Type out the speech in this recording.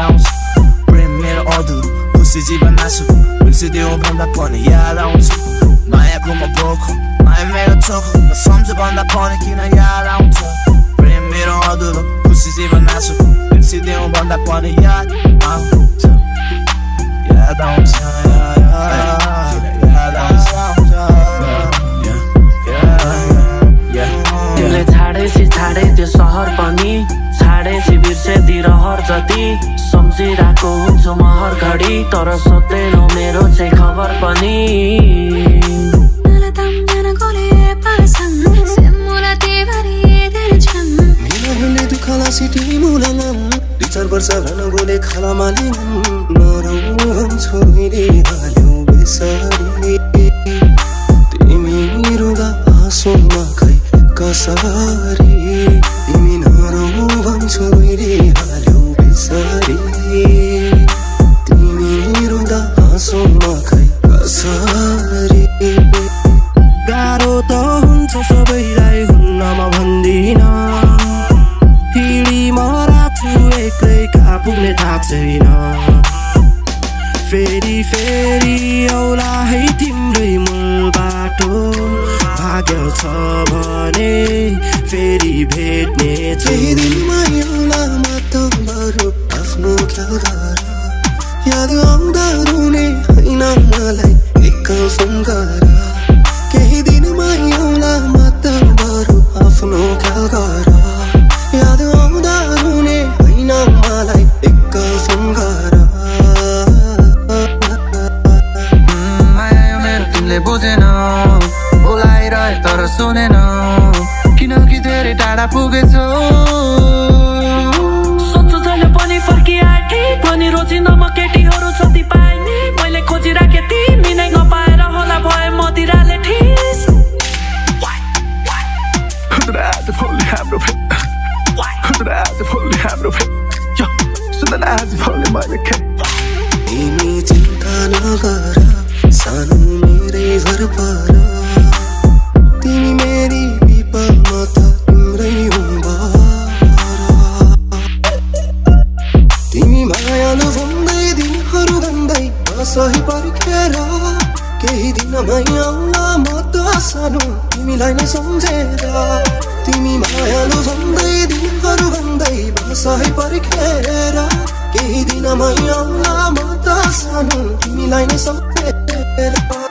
आउँछ प्रेम मेरो अधुरो खुसी जीवन आँसु बिर्सिदेऊ भन्दा पनि याद आउँछ मायाको म बोखो माया मेरो चोखो म सम्झु भन्दा पनि किन याद आउँछ प्रेम मेरो अधुरो खुसी जीवन आँसु बिर्सिदेऊ भन्दा पनि याद आउँछ याद आउँछ याद आउँछ तिमीले छाडेपछि छाडे त्यो सहर पनि छाडेपछि बिर्से ती रहर जति सम्झिरहेको हुन्छु म हर घडी तर सोध्दैनौ मेरो चाहिँ खबर पनि चार वर्ष भन गोले खाला मालिनन् नरौँ छोरीले हाल्यौ बेसरी तिमी रुँदा हाँसोमा खै कसरी तिमी नरौँ छोरीले हाल्यौ बेसरी तिमी रुँदा हाँसोमा खै कसरी गाह्रो त हुन्छ सबैलाई हुन्न म भन्दिन पुग्ने थाहा छैन फेरि फेरि औला है तिम्रै मूल बाटो भाग्य छ भने फेरि भेट्ने केही दिनमा एउटा मात्र बरु आफ्नो ख्याल गर याद आउँदा रुने होइन मलाई एकल फोन गर केही दिनमा एउटा मात्र बरु आफ्नो ख्याल गर याद आउँदा रुने होइन मलाई एकल फोन गर माया मेरो तिमीले बुझेन बोलाइरहे तर सुनेन किनकि धेरै टाढा पुगेछौ सोच्छु जहिले पनि फर्किआए पनि रोजिन म केटीहरू जति पाए नि मैले खोजिराखे तिमी नै नपाएर होला भए मदिराले ठिस आज भोलि हाम्रो तिमी चिन्ता नगर सानो मेरै घर पर तिमी मेरी विपदमा त तिम्रै तिमी मायालु भन्दै दिनहरू भन्दै सही पर्खेर केही दिनमै आउला म त सानो तिमीलाई नै सम्झेर तिमी मायालु भन्दै दिनहरू भन्दै सही पर्खेर केही दिनमै आउला म त सानो तिमीलाई नै सम्झेर